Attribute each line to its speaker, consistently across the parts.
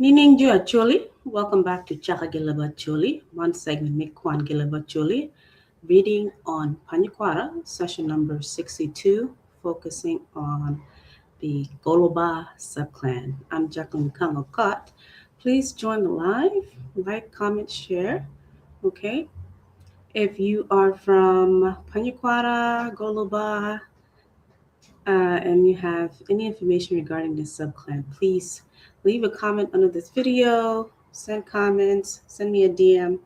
Speaker 1: Nining Jo Acholi, welcome back to Chaka Gilaba Acholi, one segment Mikwan Gilaba Acholi, reading on Panyikwara, session number 62, focusing on the Goloba subclan. I'm Jacqueline Kangokot. Please join the live, like, comment, share. Okay. If you are from Panyikwara, Goloba, and you have any information regarding this subclan, please leave a comment under this video, send comments, send me a DM.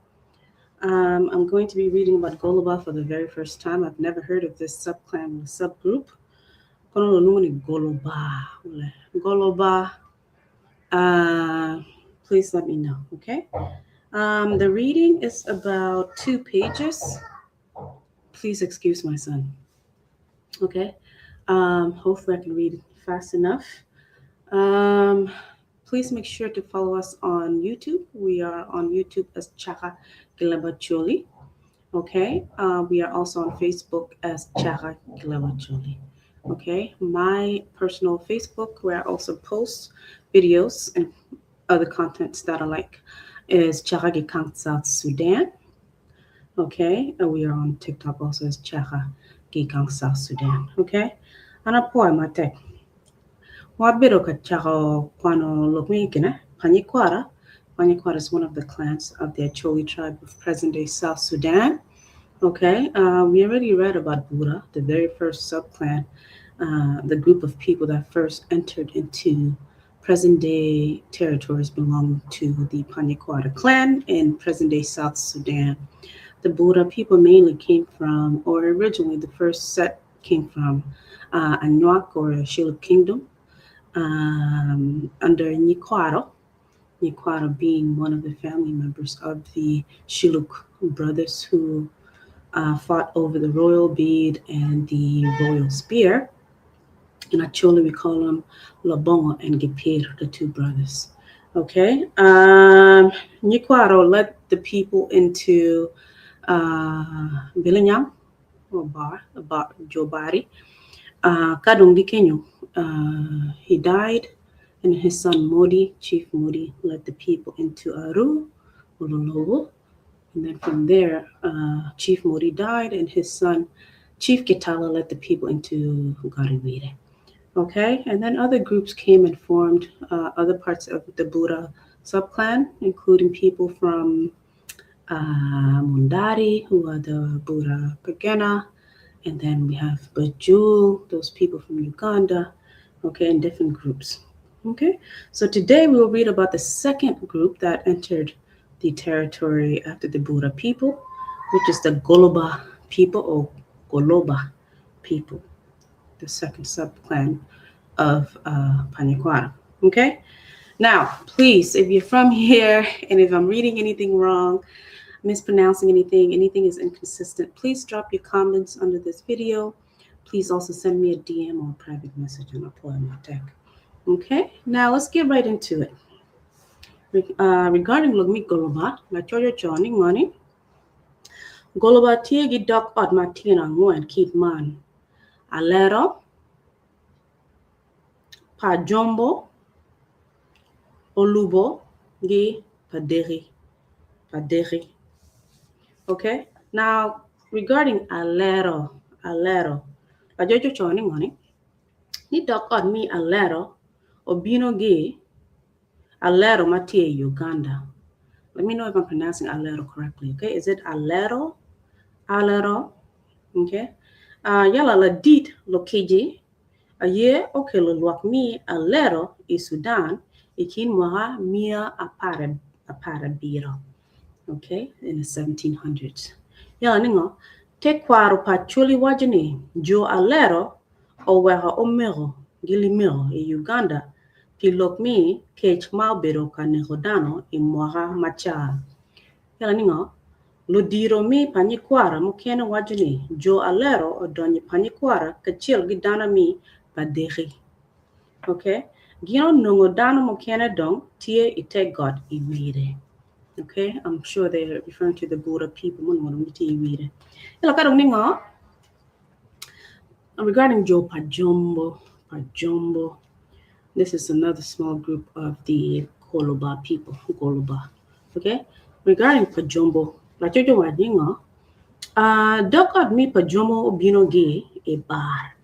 Speaker 1: I'm going to be reading about Goloba for the very first time. I've never heard of this subclan or subgroup. Goloba. Goloba. Please let me know, okay? The reading is about 2 pages. Please excuse my son. Okay. Hopefully I can read fast enough. Please make sure to follow us on YouTube. We are on YouTube as Chaka Gileba Choli. Okay. We are also on Facebook as Chaka Gileba Choli. Okay. My personal Facebook, where I also post videos and other contents that I like, is Chaka Gikang South Sudan. Okay. And we are on TikTok also as Chaka Gikang South Sudan. Okay. Ana poe matek. Wabedo ka cako kwano lok me kine Panyikwara. Panyikwara is one of the clans of the Acholi tribe of present-day South Sudan. Okay, we already read about Bura, the very first subclan, the group of people that first entered into present-day territories belonging to the Panyikwara clan in present-day South Sudan. The Bura people mainly came from, or originally the first set came from Anuak or Shilluk Kingdom under Nyikwaro. Nyikwaro being one of the family members of the Shilluk brothers who fought over the royal bead and the royal spear. In Acholi, we call them Labongo and Gipir, the two brothers. Okay. Nyikwaro led the people into Bilinyang, or Bar, Jobari. Kadung Dikenyo, he died, and his son Modi, Chief Modi, led the people into Aru, Ololowo. And then from there, Chief Modi died, and his son, Chief Kitala, led the people into Gariwire. Okay, and then other groups came and formed other parts of the Bura subclan, including people from Mundari, who are the Bura Pagena, and then we have Bajul, those people from Uganda, okay, in different groups. Okay, so today we will read about the second group that entered the territory after the Bura people, which is the Goloba people or Goloba people, the second subclan of Panyikwara. Okay, now please, if you're from here and if I'm reading anything wrong, mispronouncing anything, anything is inconsistent, please drop your comments under this video. Please also send me a DM or a private message and I'll pull in my deck. Okay, now let's get right into it. Regarding Logmi Goloba, la choyo choni ngoni. Goloba tie gi dok ot matina ngwen kit man. Alero, Pajombo, Olubo, gi Paderi. Paderi. Okay, now regarding Alero, Alero, la jojo choni ngoni. Ni dok ot mi Alero, obino gi Alero matie Uganda. Let me know if I'm pronouncing Alero correctly, okay? Is it Alero? Alero? Okay. Yala la dit lokiji. Aye okelo lwak mi Alero i Sudan ikin mwaka mia aparabiro. Okay, in the 1700s. Yala ningo, te kwaro pa chuli wajini jo Alero oweko omego gilimego i Uganda pi lok mi kec ma obedo ka neko dano i mwaka maca. Yala ningo, ludiro mi Panyikwara mukene waco ni jo Alero odonyo i Panyikwara kacel gi dano mi Padeki. Okay, gin onongo dano mukene dong tye i te got i wire. Okay, I'm sure they're referring to the Bura people munongo dong gitye i wire. Yala ka dong ningo, regarding Jo Pajombo, Pajombo, this is another small group of the Goloba people, Goloba. Okay? Regarding Pajombo, lacoc owaco ni ngo? Uh, dog ot mi Pajombo obino gi i bar,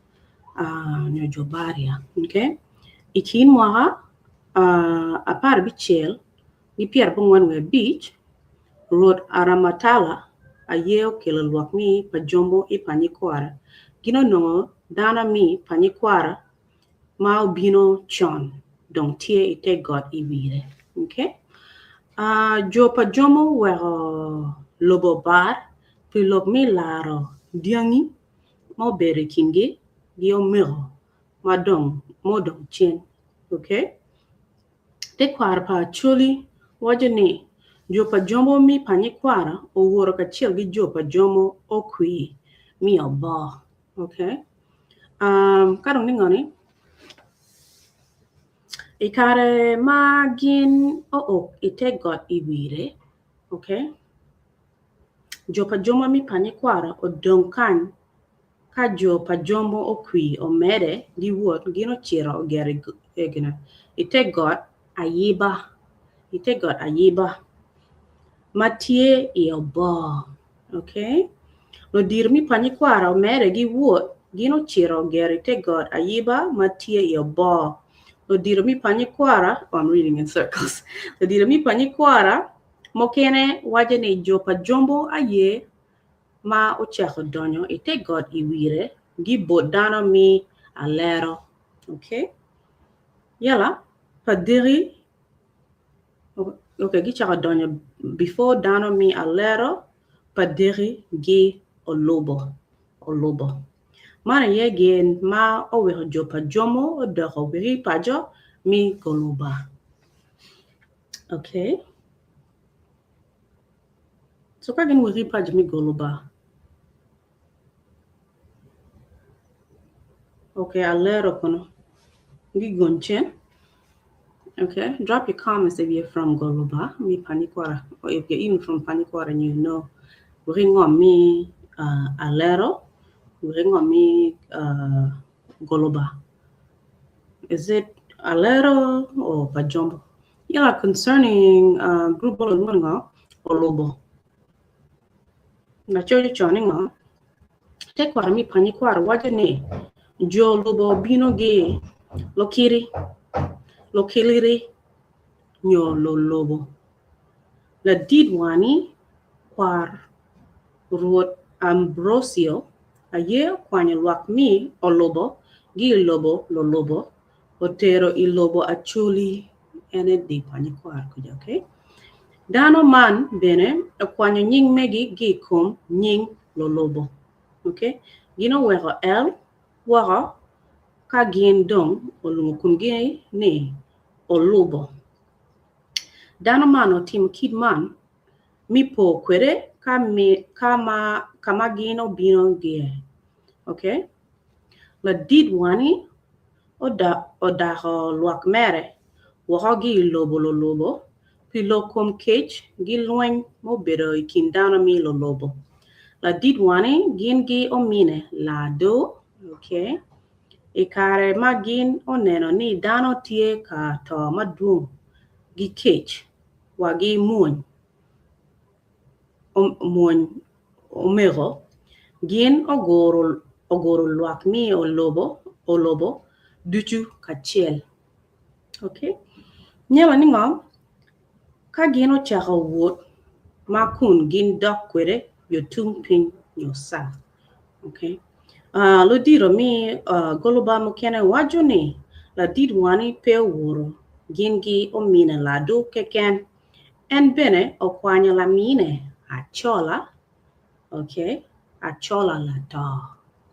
Speaker 1: uh, nyo jo baria. Okay? I kin mwaka uh, 16 gi 45, Rwot Aramatala aye okelo lwak mi Pajombo i Panyikwara. Gin onongo dano mi Panyikwara ma obino con dong tye i te got i wire. Okay? Uh, jo pa Jomo oweko lobo bar pi lok me laro dyangi ma obedo i kingi gi omego ma dong ma odong cen. Okay? Tekwaro pa Acholi waco ni jo pa Jomo mi Panyikwara owoto kacel gi jo pa Jomo Okwir mi Oboo. Okay. Um, ka dong ni ngoni, i kare ma gin ook i te got i wire, okay, jo pa Jombo mi Panyikwara odong kany ka jo pa Jombo Okwir omede gi wot gin ocito ogero i, i te got Ayiba, i te got Ayiba ma tye i Oboo. Okay. Ludito me Panyikwara omede gi wot, gin ocito ogero i te got Ayiba ma tye i Oboo. Ludito me Panyikwara, oh, I'm reading in circles. Ludito me Panyikwara mukene waco ni jo pa Jombo aye ma ocako donyo i te got i wire gi bot dano me Alero. Okay. Yala, Padiri Okay, gicako donyo before dano mi alero pa diki gi olubo olubo. Man aye gin ma oweko jo pa Jomo odoko wegi paco mi Goloba. Okay. So ka gin wegi paco mi Goloba. Okay, alero kono. Gigony cen. Okay, drop your comments if you're from Goloba, mi Panyikwara, or if you're even from Panyikwara and you know. Wek ingom mi uh, alero, wek ingom mi uh, Goloba. Is it alero or Pajombo? Yeah, concerning uh, group Olubo. Lacoc ocono ni ngo? Tekwaro me Panyikwaro waco ni jo lubo bino gi lokiri, lokiliri nyo lolobo. Ladit wani kwar Rwot Ambrosio aye okwanyo lwak mi olubo gi i lobo lolobo otero i lobo Acholi en aye di Panyikwaro kuca okay. Dano man bene okwanyo nying megi gi i kom nying lolobo. Ok, gin oweko el woko ka gin dong olwongo komgi ni olubo. Dano man otimo kit man mi po kwede ka ka ma gin obino gie. Ok, ladit wani odako lwak mere woko gi i lobo lolobo pi lok kom kec gi lweny ma obedo i kin dano mi lolobo. Ladit wani gin gi omine lado, okay, i kare ma gin oneno ni dano tye ka to madwong gi kec wa gi mwony, mwony omeko, gin oguro lwak mi olobo ducu kacel. Okay. Nyema ni ngo? Ka gin ocako wot ma kun gin dok kwede yo tung piny nyo south. Okay. Uh, ludito mi uh, goloba mukene waco ni ladit wani pe oworo gin gi omine lado keken. En bene okwanyo lamine Achola, okay, Achola Lato.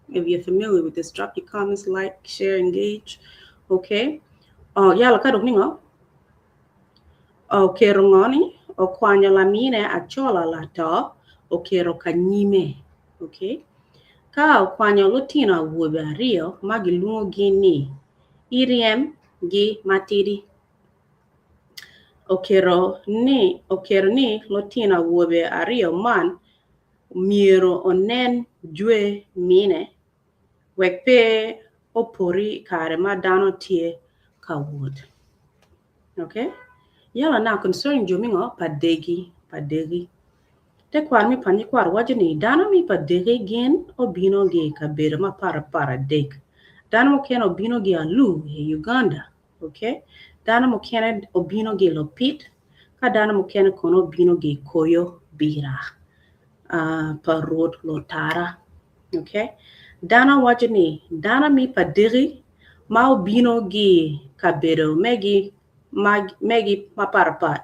Speaker 1: If you're familiar with this, drop your comments, like, share, engage. Okay. Oh, yala ka dong ningo? Okero ngoni, okwanyo lamine Achola Lato, okero kanyime. Okay. Ka okwanyo lutino awobe aryo ma gilwongogi ni Iriem gi Matidi. Okero ni okero ni lutino awobe aryo man myero onen jwe mine wek pe opoti i kare ma dano tye ka wot. Okay? Yala now concerning jo mingo pa degi, pa degi. Tekwaro me panyi kwaro waco ni dano me pa degi gin obino gi i kabedo mapat pat adek. Dano mukene obino gi Alur i Uganda, okay? Dano mukene obino gi Lopit, ka dano mukene kono obino gi Koyo Bira uh, pa Rwot Lotara, okay? Dano waco ni dano me pa degi ma obino gi kabedo megi megi mapatpat.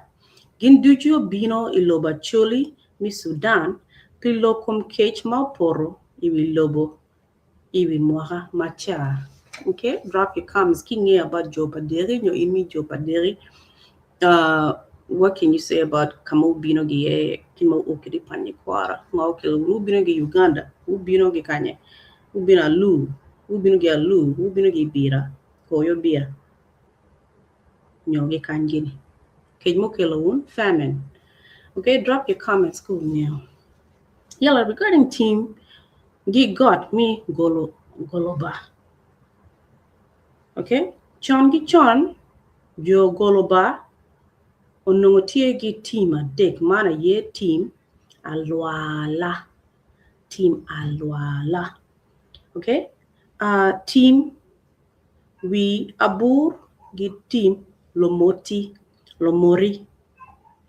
Speaker 1: Gin ducu obino i lobo Acholi me Sudan pi lok kom kec ma opoto i wi lobo i wi mwaka ma ca. Okay, drop your comments ki ingeyo about jo pa deki nyo in mi jo pa deki. Uh, what can you say about kama obino gi iye ki ma oo kede panyi kwara? Ngo okelo wunu obino gi Uganda, obino gi kanye, obino Alur, obino gi Alur, obino gi Bira, koyo Bira. Nyo gi kany gini. Kec mukelo wun famine. Okay, drop your comments ka wungeyo. Yala regarding team gi got mi golo goloba. Okay, con gi con jo goloba onongo tye gi team adek man aye team alwala team alwala okay uh, team Wi abur gi tim lomoti, lomori.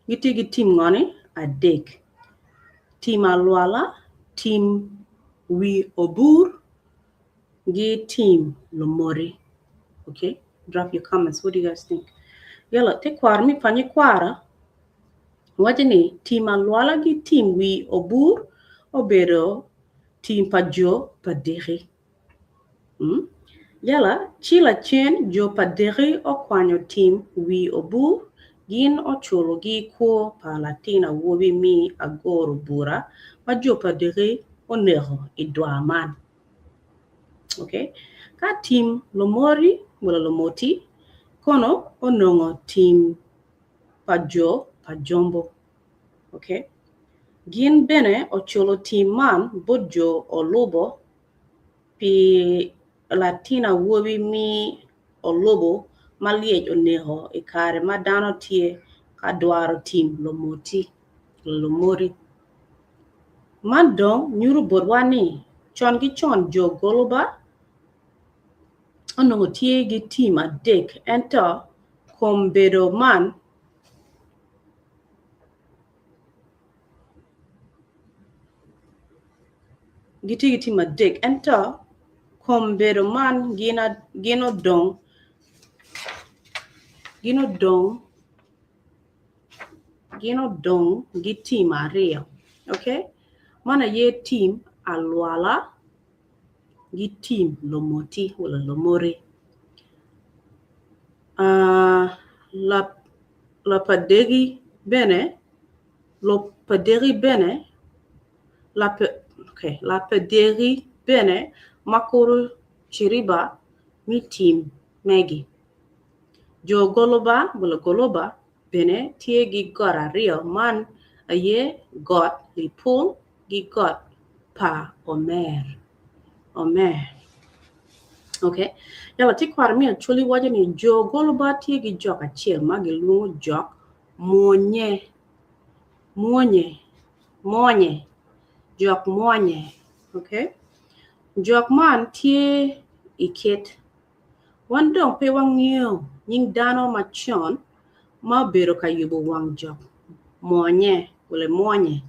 Speaker 1: Gitye gi tim ngoni adek. Tim alwala, tim wi obur, gi tim lomori. Okay, drop your comments. What do you guys think? Yala, te kwaro mi panyi kwara. Wacho ni tim alwala gi tim wi obur obedo tim pa jo pa diki. Yala, ci lacen jo pa deki okwanyo tim wi obur, gin oculogi kwo pa latin awobi mi agoro bura ma jo pa deki oneko i dwar man. Okay. Ka tim lomori wala lomoti kono onongo tim pa jo pa jombo. Okay. Gin bene oculo tim man bot jo olubo pi latin awobi mi olubo ma lyec oneko i kare ma dano tye ka dwaro tim lomoti, lomori. Man dong nyuto botwa ni con ki con jo Goloba onongo tye gi tim adek ento kom bedo man Gitye ki tim adek ento kom bedo man gin odong gin odong gin odong gi tim aryo okay man aye tim alwala gi tim lomoti wala lomori lapadegi bene Lupadiri bene Lapadiri bene ma kuro ciriba me tim megi. Jo Goloba Goloba bene tye gi got aryo man aye got Lipul gi got pa Omer. Omer. Okay. Yala tekwaro me Acholi waco ni jo Goloba tye gi jok acel ma gilwongo jok Mwonye, mwonye, mwonye, jok mwonye, okay? Jok man tye i kit. Wan dong pe wangeyo nying dano macon ma obedo ka yubo wang jok mwonye wala mwonye.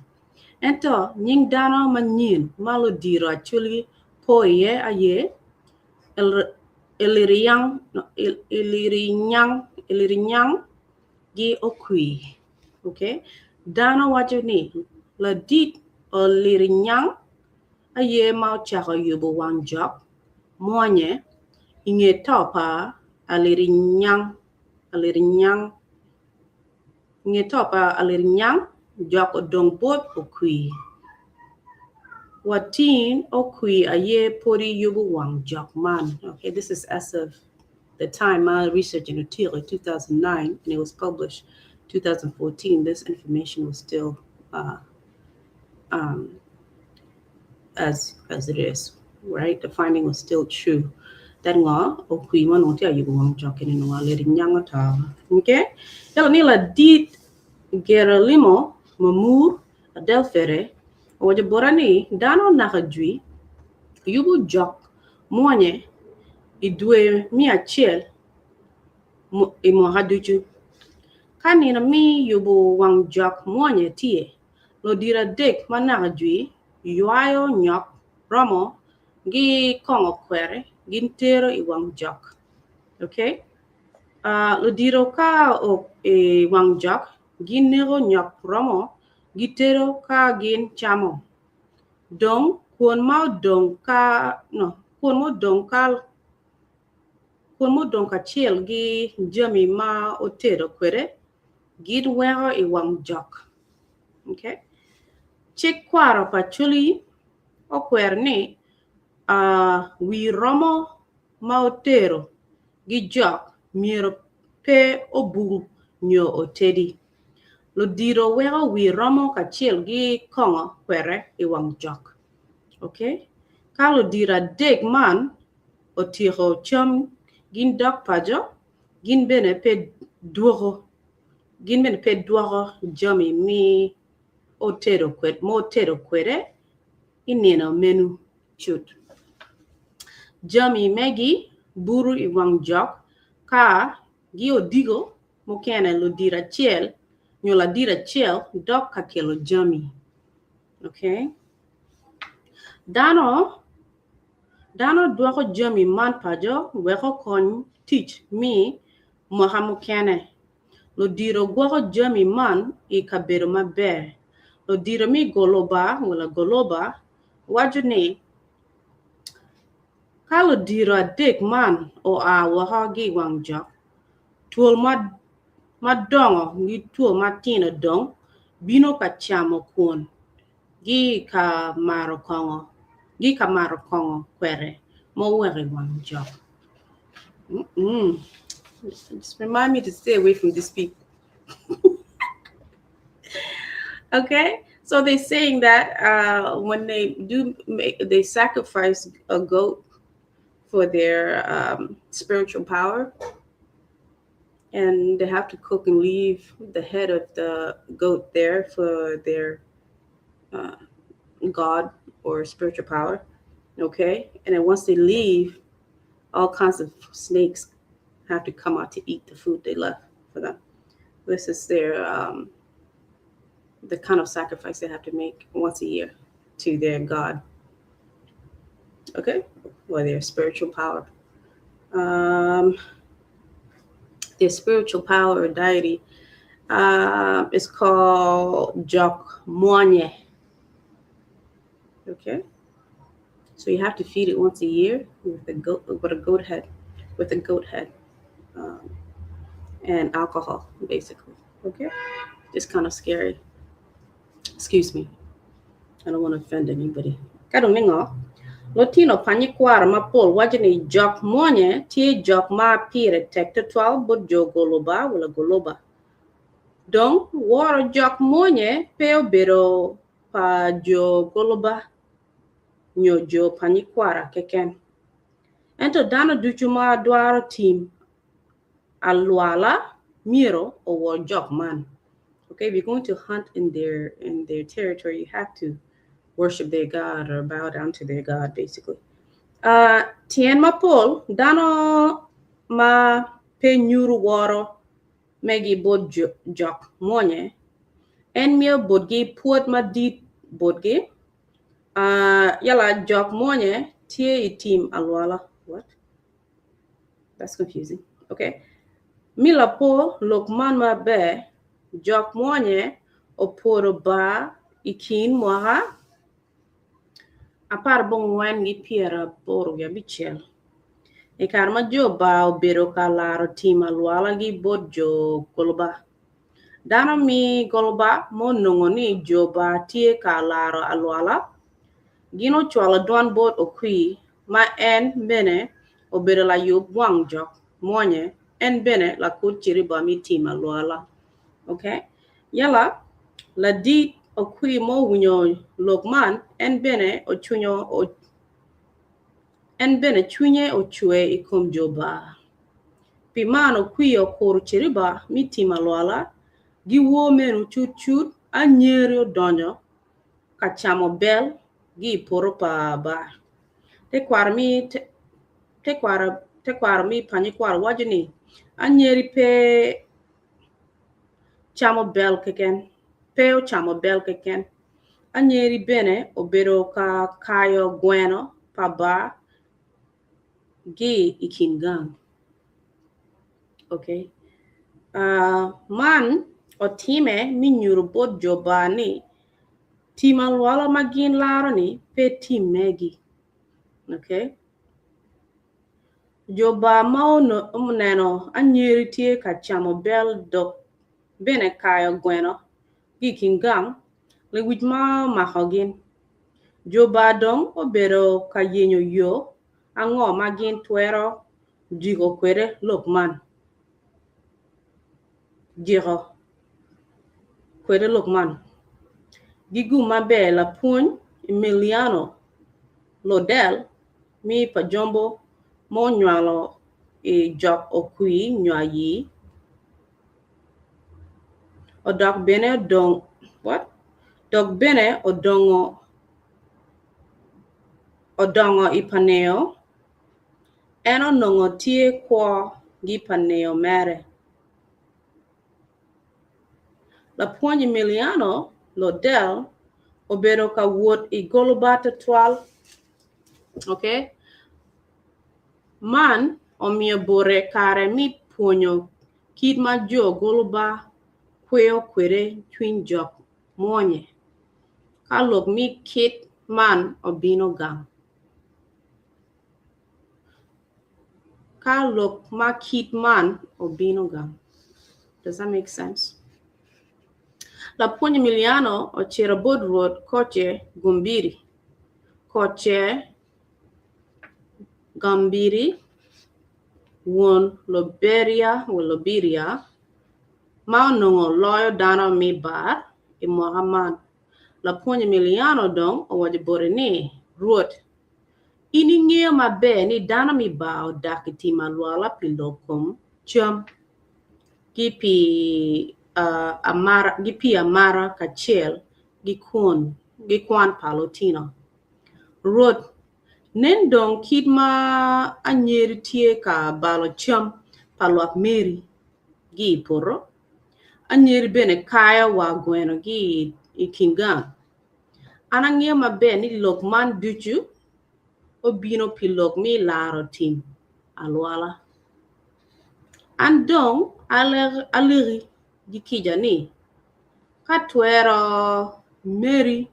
Speaker 1: Ento nying dano manyen ma ludiro acolgi po iye aye Elirinyang, Elirinyang gi okwir. Okay? Dano waco ni ladit Olirinyang aye ma ocako yubo wang jok mwonye i nge to pa Alirinyang. Alirinyang. I nge to pa Alirinyang, jok odong bot okwir. Watin okwir aye pwod yubo wang jok man. Okay, this is as of the time my research in Otiko in 2009, and it was published 2014. This information was still uh, um, as as it is, right? The finding was still true. That ngo okwi ma onongo tye ka yubo wang jok eni onongo already nyango to. Okay? Ento ni ladit Gerolimo Mamur Adelfere owaco bota ni dano naka jwi yubo jok mwonye i dwe me acel i mwaka ducu. Ka nino me yubo wang jok mwonye tye, ludito adek ma naka jwi ywayo nyok romo gi kongo kwere gin tero i wang jok. Okay? Uh, ludito ka o i wang jok gin neko nyok romo gitero ka gin camo. Dong kwon ma odong ka no, kwon ma odong ka kwon ma odong kacel gi jami ma otedo kwede gin weko i wang jok. Okay? Cik kwaro pa Acholi okwero ni wi romo ma otero gi jok myero pe obung nyo otedi. Ludito weko wi romo kacel gi kongo kwete i wang jok. Okay? Ka ludito adek man otyeko cam gin dok paco, gin bene pe dwoko gin bene pe dwoko jami me otedo kwede ma otedo kwede i nino meno cut. Jami megi buto i wang jok ka gi odiko mukene ludito acel nyo ladit acel dok ka kelo jami. Okay. Dano dano dwoko jami man paco wek okony tic me mwaka mukene. Ludito gwoko jami man i kabedo maber. Ludito me Goloba wala Goloba waco ni, Ka ludito adek man oa woko ki i wang jok, twol madongo ki twol matino dong bino ka camo kwon ki ka mato kongo kwede ma oweko i wang jok. Just remind me to stay away from these people. Okay, so they're saying that when they do make, they sacrifice a goat for their spiritual power, and they have to cook and leave the head of the goat there for their god or spiritual power. Okay, and then once they leave, all kinds of snakes have to come out to eat the food they left for them. This is their the kind of sacrifice they have to make once a year to their god. Okay, or their spiritual power. Their spiritual power or deity is called Jok Mwanye. Okay, so you have to feed it once a year with a goat, with a goat head, with a goat head, and alcohol, basically. Okay, it's kind of scary. Excuse me. I don't want to offend anybody. Ka dong ningo, lutino pa nyikwaro mapol waco ni jok mwonye tye jok ma pire tek tutwal bot jo Goloba wala Goloba. Dong, woro jok mwonye pe obedo pa jo Goloba nyo jo pa nyikwara keken. Ento dano ducu ma dwaro tim alwala myero owor jok man. Okay, if you're going to hunt in their territory, you have to worship their god or bow down to their god, basically. Tyen mapol dano ma pe nyuro woro megi bot jok mwonye en miyo botgi pwod madit botgi. Yala jok mwonye tye i tim alwala. What? That's confusing. Okay. Mi lapo lok man maber jok mwonye oporo bar i kin mwaka 14 gi 86. I kare ma jo bar obedo ka laro tim alwala gi bot jo Goloba. Dano mi Goloba ma onongo ni jo bar tye ka laro alwala, gin ocwalo dwan bot Okwi ma en bene obedo layub wang jok mwonye, en bene lakut ciriba mi tim alwala. Okay? Yala ladit Okwi ma owinyo lok man, en bene ocunyo. En bene cwinye ocwer i kom jo bar. Pi man okwir okuro Ceriba me tim alwala, giwor meno cutcut anyeri odonyo ka camo bel gi i poto pa bar. Tekwaro me tekwaro me Panyikwaro waco ni anyeri pe camo bel keken, pe ocamo bel keken. Anyeri bene obedo ka kayo gweno pa bar gi i kin gang. Okay. Uh, man otime me nyuto bot jo bar ni tim alwala ma gin laro-ni pe tim megi. Okay. Jo bar ma oneno anyeri tye ka camo bel dok bene kayo gweno ki i kin gang, lewic ma omako gin. Jo bar dong obedo ka yenyo yo ango ma gin twero jiko kwede lok man. Jiko kwede lok man. Gigum maber lapwony Emiliano Lodel mi pa Jombo ma onywalo i jok okwir nyo ayir odok bene odong what? Dok bene odongo odongo i pa neo en onongo tye kwo gi pa neo mere. Lapwony Emiliano Lodel obedo ka wot i Goloba tutwal. Okay. Man omiyo bote kare me pwonyo kit ma jo Goloba kweyo kwede cwiny jok mwonye ka lok me kit man obino gang. Ka lok ma kit man obino gang. Does that make sense? Lapwony Emiliano ocito bot Rwot Koce Gombiri. Koce Gambiri, won Loberia, Loberia, ma onongo loyo dano me bar i mwaka man. Lapwony Emiliano dong owaco bote ni, Rwot, in ingeyo maber ni dano me bar odak i tim alwala pi lok kom cam ki pii amara kacel ki kwan pa lutino. Rwot, nen dong kit ma anyeri tye ka balo cam pa lwak meri gi i poto, anyeri bene kayo wa gweno gi i kin gang. An angeyo maber ni lok man ducu obino pi lok me laro tim alwala. An dong alegi gi kica ni, ka twero meri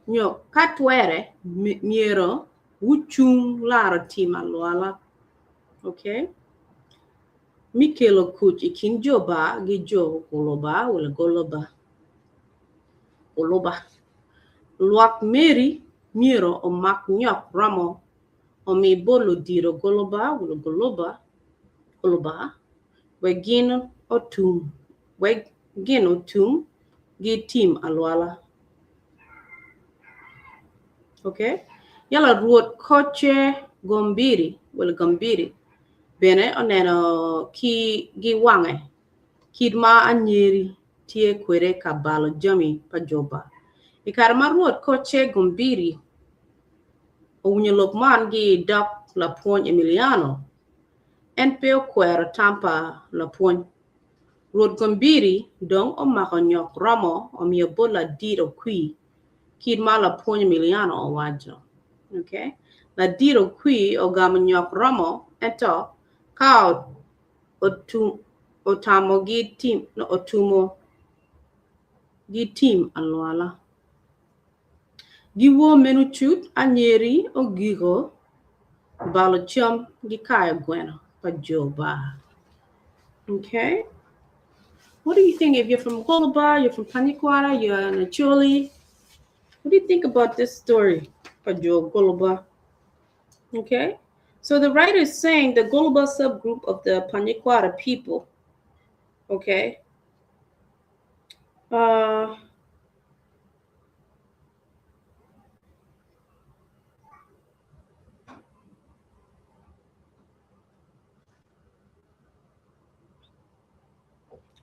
Speaker 1: nyo ka twere myero wucung laro tim alwala, okay, me kelo kuc i kin jo bar ki jo goloba wala goloba, goloba. Lwak meri myero omak nyok romo omi bot ludito goloba wala goloba, goloba wek gin otum wek gin otum gi tim alwala. Okay? Yala Rwot Koce Gombiri, wala Gambiri, bene oneno ki gi wange kit ma anyeri tye kwede ka balo jami pa jo ba. I kare ma Rwot Koce Gombiri owinyo lok man gi i dog lapwony Emiliano, en pe okwero tam pa lapwony. Rwot Gombiri dong omako nyok romo omiyo bot ladit Okwir kit ma lapwony Emiliano owaco. Okay. Ladit Okwir ogamo nyok romo ento ka otamo gi tim, no, otumo gi tim alwala. Giwor meno cut anyeri ogiko balo cam gi kayo gweno pa jo bar. Okay. What do you think if you're from Goloba, you're from Panyikwara, you're an Acholi? What do you think about this story pa jo Goloba? Okay. So the writer is saying the Goloba subgroup of the Panyikwara people. Okay. Uh,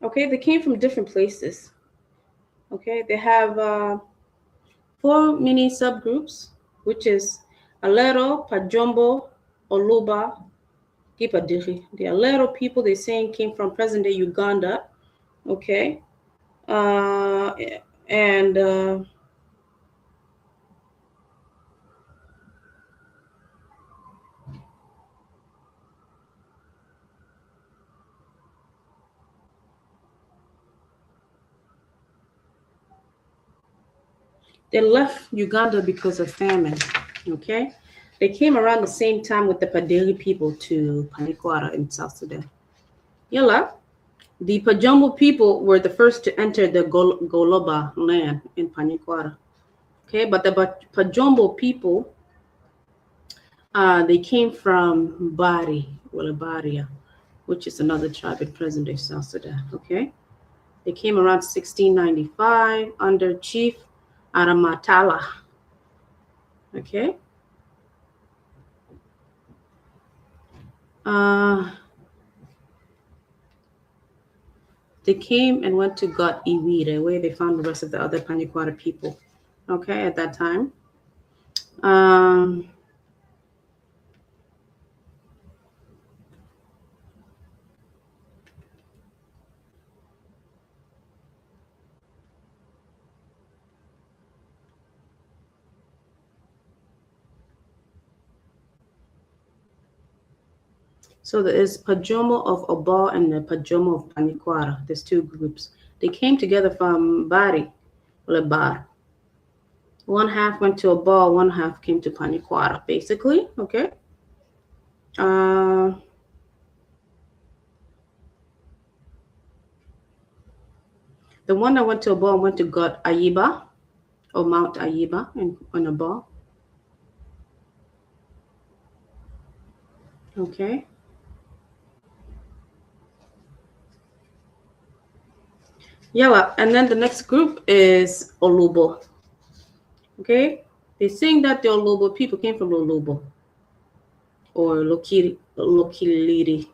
Speaker 1: Okay, they came from different places. Okay, they have 4 mini subgroups, which is Alero, Pajombo, Oluba, ki Padiri. The Alero people, they're saying, came from present-day Uganda. Okay, and they left Uganda because of famine, okay? They came around the same time with the Paderi people to Panyikwara in South Sudan. Yalla, the Pajombo people were the first to enter the Goloba land in Panyikwara. Okay, but the Pajombo people, they came from Bari, well, Baria, which is another tribe in present-day South Sudan, okay? They came around 1695 under Chief Aramatala, okay? They came and went to Got Iwire, where they found the rest of the other Panyikwara people, okay, at that time. So there is Pajomo of Obo and the Pajomo of Panyikwara. There's two groups. They came together from Bari, or Bar. One half went to Obo, one half came to Panyikwara, basically. Okay. The one that went to Obo went to God Ayiba, or Mount Ayiba in Obo. Okay. Yeah, and then the next group is Olubo. Okay, they're saying that the Olubo people came from Olubo or Lokiri, Lokiliri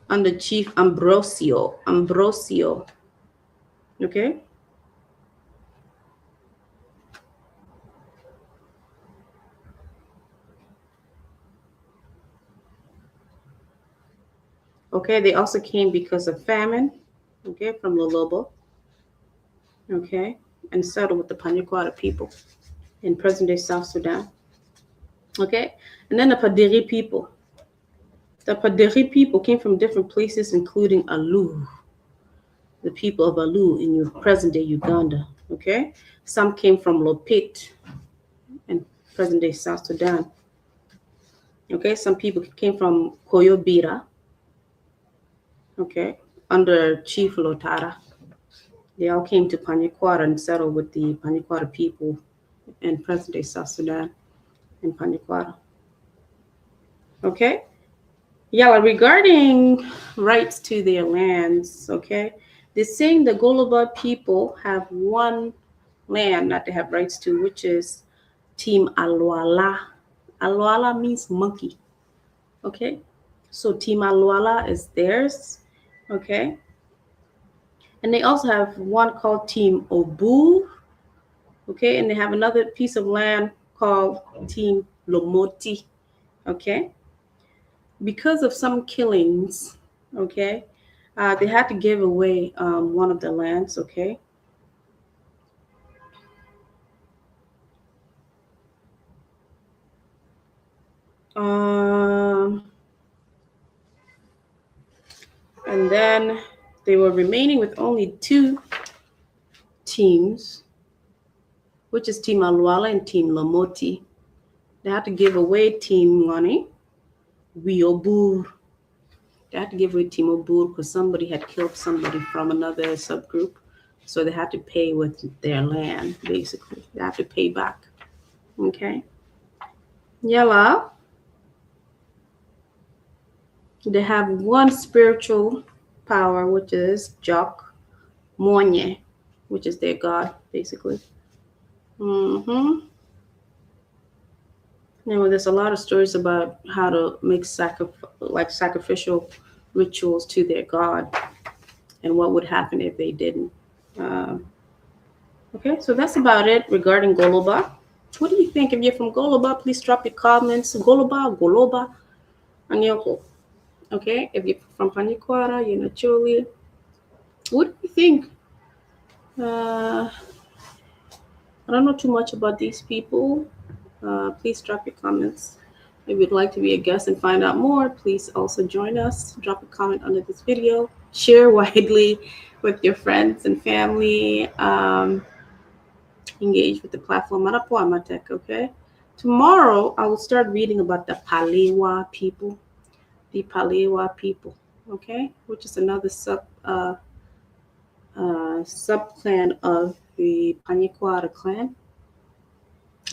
Speaker 1: under Chief Ambrosio. Ambrosio. Okay. Okay, they also came because of famine, okay, from Lolobo, okay, and settled with the Panyikwara people in present-day South Sudan, okay? And then the Padiri people. The Padiri people came from different places, including Alu, the people of Alu in your present-day Uganda, okay? Some came from Lopit in present-day South Sudan, okay? Some people came from Koyobira, okay, under Chief Lotara. They all came to Panyikwara and settled with the Panyikwara people in present-day South Sudan in Panyikwara. Okay? Yeah, regarding rights to their lands, okay, they're saying the Goloba people have one land that they have rights to, which is Team Alwala. Alwala means monkey, okay? So Team Alwala is theirs, okay? And they also have one called Team Obu, okay? And they have another piece of land called Team Lomoti, okay? Because of some killings, okay, they had to give away one of the lands, okay? And then they were remaining with only 2 teams, which is Team Alwala and Team Lomoti. They had to give away Team Ngani, Wiobur. They had to give away Team Obur because somebody had killed somebody from another subgroup. So they had to pay with their land, basically. They had to pay back. Okay. Yalla. They have one spiritual power, which is Jok Monye, which is their god, basically. You know, there's a lot of stories about how to make like sacrificial rituals to their god and what would happen if they didn't. Okay, so that's about it regarding Goloba. What do you think? If you're from Goloba, please drop your comments. Goloba, Goloba, Anyoko. Okay, if you're from Panyikwara, you're Acholi. What do you think? I don't know too much about these people. Please drop your comments. If you'd like to be a guest and find out more, please also join us. Drop a comment under this video. Share widely with your friends and family. Engage with the platform. Okay. Tomorrow, I will start reading about the Palewa people. The Palewa people, okay, which is another sub clan of the Panyikwara clan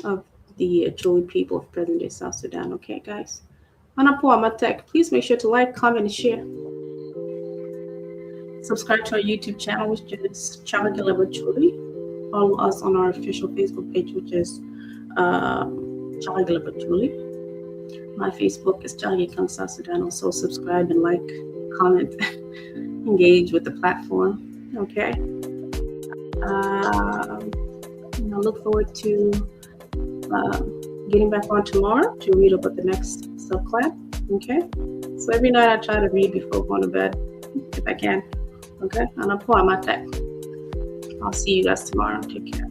Speaker 1: of the Acholi people of present day South Sudan. Okay, guys. Anapo Please make sure to like, comment, and share. Subscribe to our YouTube channel, which is Chabagila Acholi. Follow us on our official Facebook page, which is Chabagila Acholi. My Facebook is Jagi Kang South Sudan. Also, subscribe and like, comment, engage with the platform. Okay. I look forward to getting back on tomorrow to read about the next subclan. Okay. So every night I try to read before going to bed if I can. Okay. And I'll see you guys tomorrow. Take care.